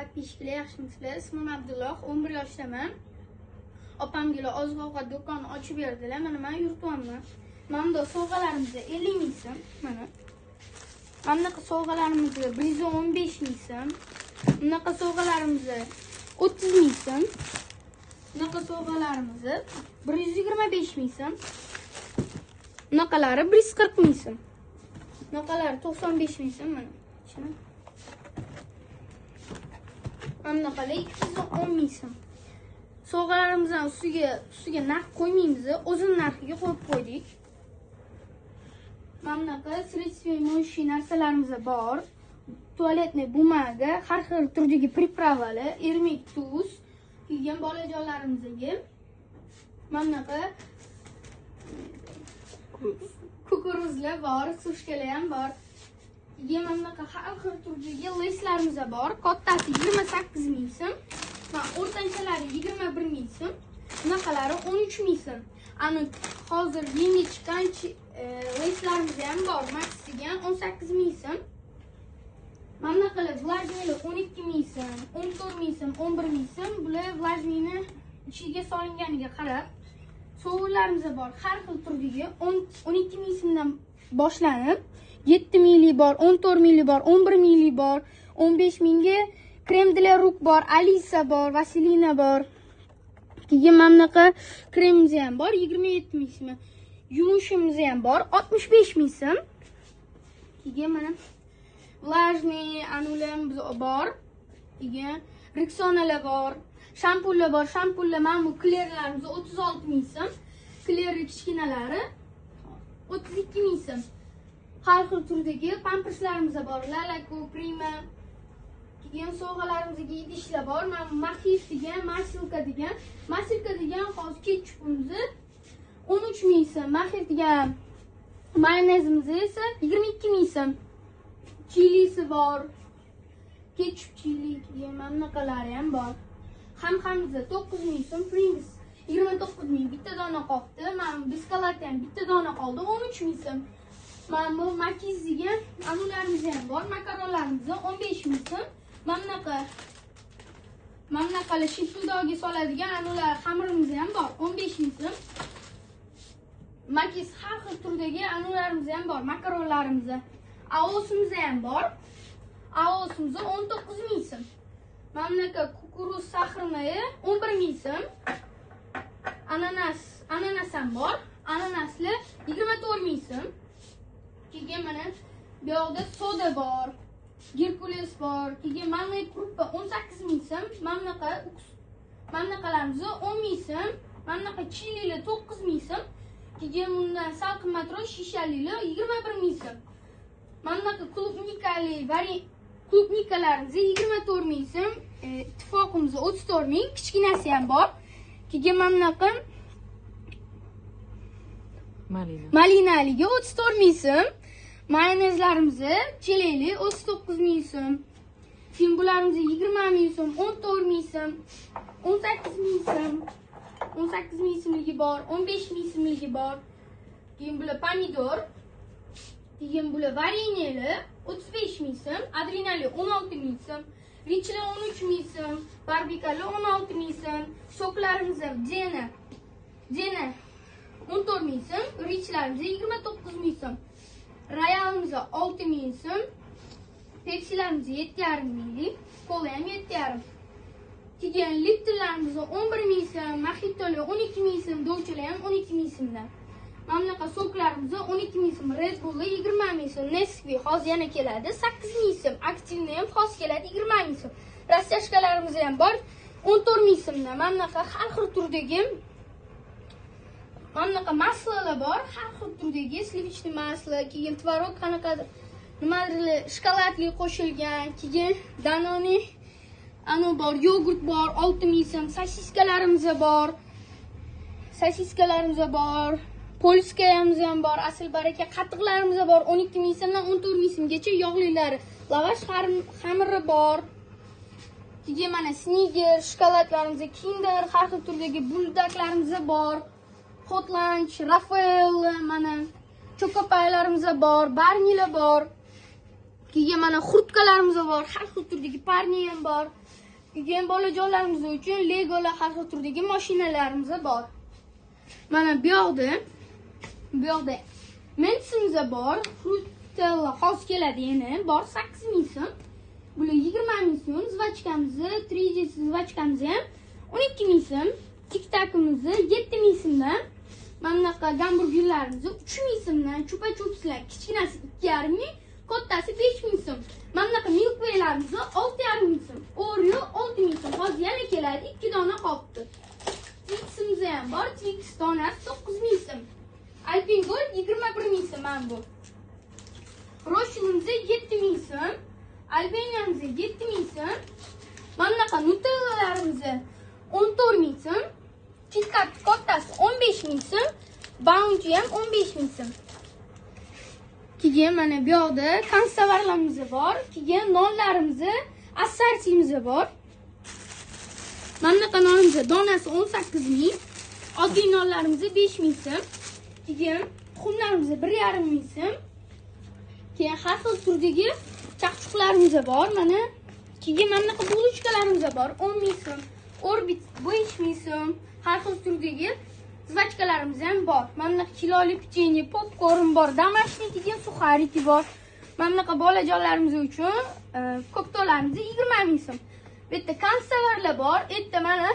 Подписчик lar, yaxshimisizlar? Ismim Abdulloh, 11 yoshdaman. Opamgila oziq-ovqat do'koni ochib berdilar. Mana men yurityapman. Mana bunday sovg'alarimiz 50 ming so'm, mana. Mana bunaqa sovg'alarimiz 115 ming so'm. Bunaqa sovg'alarimiz 30 ming so'm. Bunaqa sovg'alarimiz 125 ming so'm. Bunaqalari 140 ming so'm. Bunaqalari 95 ming so'm mana. Shuni. Mana bunaqalar 210 ming so'm. Sovg'alarimizni ustiga narx qo'ymaymiz, o'zini narxiga qo'yib qo'ydik. Mana bunaqa средства моющие narsalarimiz bor. Туалетный бумага, har xil turdagi приправа lar, ermak tuz, kiygan bolajonlarimizga mana bunaqa kukuruzlar bor, сушка lar ham bor. Keyin mana bunaqa har xil turdagi Layslarimiz bor. Kattasi 28 ming so'm, mana o'rtanchalari 21 ming so'm, bunaqalari 13 ming so'm. Ani hozir yangi chiqqan Layslarimiz ham bor. Max degan 18 ming so'm. Mana bunaqalar влажный lar 12 ming so'm, 14 ming so'm, 11 ming so'm. Bular влажный ni ichiga solinganiga qarab sovunlarimiz bor. Har xil turdagi 12 ming so'mdan boshlanib 7 minglik bor, 14 minglik bor, 11 minglik bor, 15 mingga крем для рук bor, Alisa bor, Vaselina bor. Keyin mana bunaqa kremimiz ham bor, 27 ming so'm. Yumushimiz ham bor, 65 ming so'm. Keyin mana влажный anularimiz bor. Keyin Rexonalar bor, shampunlar bor. Shampunlar mana bu Clearlarimiz 36 ming so'm. Clear kichkinalari 32 ming so'm. Har xil turdagi pamperslarimiz bor. Lalako, Prima. Keyin sovg'alarimizga idishlar bor. Mana Mahif degan, Masilka degan. Masilka degan hozir ketchupimiz 13 ming so'm. Mahif degan mayonezimiz esa 22 ming so'm. Chilisi bor. Ketchup chili, keyin mana bunaqalari ham bor. Hamhamizda 9 ming so'm, Pringles 29 ming bitta dona qoldi. Mana biskalat ham bitta dona qoldi, 13 ming so'm. Mana bu Makiz degan anularimiz ham bor, makaronlarimiz 15 ming so'm. Mana bunaqa mana bunaqalar shifldorga soladigan anular xamirimiz ham bor, 15 ming so'm. Makiz har xil turdagi anularimiz ham bor, makaronlarimiz. Aosimiz ham bor. Aosimiz 19 ming so'm. Mana bunaqa kukuruz saxirmayi 11 ming so'm. Ananas ham bor. Ananasli 24 ming so'm. Keyin mana bu yoqda soda bor, Gerkules bor. Keyin manna kruppa 18 ming so'm. Mana bunaqa mana bunaqalarimiz 10 ming so'm. Mana bunaqa chililar 9 ming so'm. Keyin bundan sal qimmatroq shishalilar 21 ming so'm. Mana bunaqa klubnikali klubnikalarimiz 24 ming so'm, ittifoqimiz 34 ming, kichkinasi ham bor. Keyin mana bunaqa malina. Malinaligi 34 ming so'm. Mayonezlarimiz chelakli 39 ming so'm. Keyin bularimiz 20 ming so'm, 14 ming so'm, 18 ming so'm, 18 ming so'mligi bor, 15 ming so'mligi bor. Keyin bular pomidor. Keyin bular varenyali 35 ming so'm, adrenali 16 ming so'm, Richlar 13 ming so'm, barbikali 16 ming so'm, soklarimiz Dena Dena 14 ming so'm, Richlarimiz 29 ming so'm, Royalimiz 6 ming so'm, Pepsilarimiz 7,5 minglik, kola ham 7,5. Keyin Liptonlarimiz 11 ming so'm, Mojitolar 12 ming so'm, Dolcelar ham 12 ming so'mdan. Mana bunaqa soklarimiz 12 ming so'm, Red Bull 20 ming so'm, Nesquik hozir yana keladi 8 ming so'm, Aktivni ham hozir keladi 20 ming so'm. Растяжка larimiz ham bor 14 ming so'mdan. Mana bunaqa har xil turdagi mana bunaqa масло lar bor, har xil turdagi сливочный масло, keyin tvorog qanaqadir nimadir shokoladli qo'shilgan, keyin Danone anu bor, yogurt bor 6 ming so'm, sosiskalarimiz bor. Sosiskalarimiz bor. Polskayamiz ham bor, asl baraka qatiqlarimiz bor 12 ming so'mdan 14 ming so'mgacha yog'lilari. Lavash xamiri bor. Keyin mana Snickers, shokoladlarimiz, Kinder, har xil turdagi buldaklarimiz bor. Hot Lunch, Rafael, mana chokopaylarimiz bor, Barnilar bor. Keyin mana xurtkalarimiz bor, har xil turdagi parni ham bor. Keyin bolajonlarimiz uchun Legolar, har xil turdagi mashinalarimiz bor. Mana bu yoqda Mentsimiz bor, Frutella hozir keladi yana, bor 8 ming so'm. Bular 20 ming so'm, жвачка mizni, 3D жвачка miz ham 12 ming so'm. Tik-takimizni 7 ming so'mdan. Mana bunaqa gamburgerlarimizni 3 ming so'mdan, chupa-chupslar kichkinasi 2,5 ming, kattasi 5 ming so'm. Mana bunaqa Milkwaylarimizni 6,5 ming so'm. Oreo 6 ming so'm. Hozir yana keladi, 2 dona qolibdi. Twix'imiz ham bor, Twix donasi 9 ming so'm. Alpin Gold 21 ming so'm mana bu. Roshinimiz 7 ming so'm. Albeniyamiz 7 ming so'm. Mana bunaqa Nutellalarimiz 14 ming so'm. KitKat kattasi 15 ming so'm. Bounty ham 15 ming so'm. Keyin mana bu yoqda konservalarimiz bor. Keyin nonlarimiz, assortimiz bor. Mana bunaqa nonimiz donasi 18 ming. Oddiy nonlarimiz 5 ming so'm. Keyin tuxumlarimiz 1,5 ming so'm. Keyin har xil turdagi chaqchuqlarimiz bor mana. Keyin mana bunaqa булочка larimiz bor 10 ming so'm. Orbit 5 ming so'm. Har xil turdagi жвачка larimiz ham bor. Mana bunaqa kiloli pechenye, popkorn bor, домашний, keyin сухарики bor. Mana bunaqa bolajonlarimiz uchun koptoqlarimiz 20 ming so'm. Bu yerda konservalar bor. Bu yerda mana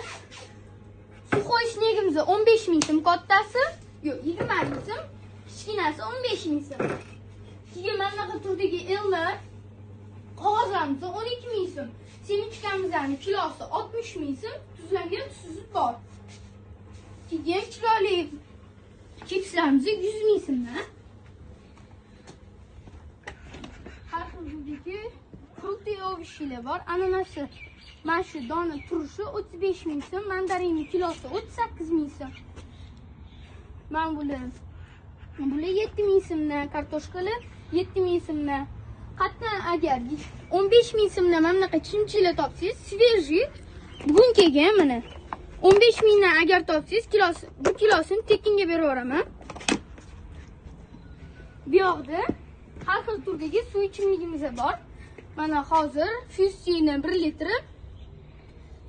сухой снег imiz 15 ming so'm kattasi, yo'q, 20 ming so'm, kichkinasi 15 ming so'm. Keyin mana bunaqa turdagi ellar qog'ozlarimiz 12 ming so'm. Семечка mizning kilosi 60 ming so'm, tuzlangan, tuzsiz bor. Keyin kiloli chipslarimiz 100 ming so'mdan. Har xil turdagi фрукты, овощи lar bor. Ananasi mana shu dona turishi 35 ming so'm, mandarinni kilosi 38 ming so'm. Mana bular 7 ming so'mdan, kartoshkalar 7 ming so'mdan. Qatdan agar 15 ming so'mdan mana bunaqa chimchilar topsangiz, свежий, bugun kelgan mana. 15 mingdan agar topsangiz, kilosi, 1 kilosini tekinga berib yuboraman. Bu yoqda har xil turdagi suv ichimligimiz bor. Mana hozir Fustini 1 litri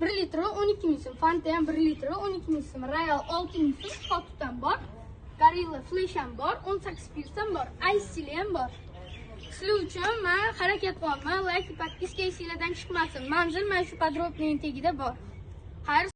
1 litri 12 ming so'm, Fanta ham 1 litri 12 ming so'm, Royal 6 ming so'm, Xotut ham bor. Gorilla Flash ham bor, 18 plus ham bor, Ice tea ham bor. Sizlar uchun men harakat qilyapman. Like, подписка esinglardan chiqmasin. Manzil mana shu подробный tagida bor. Xayr.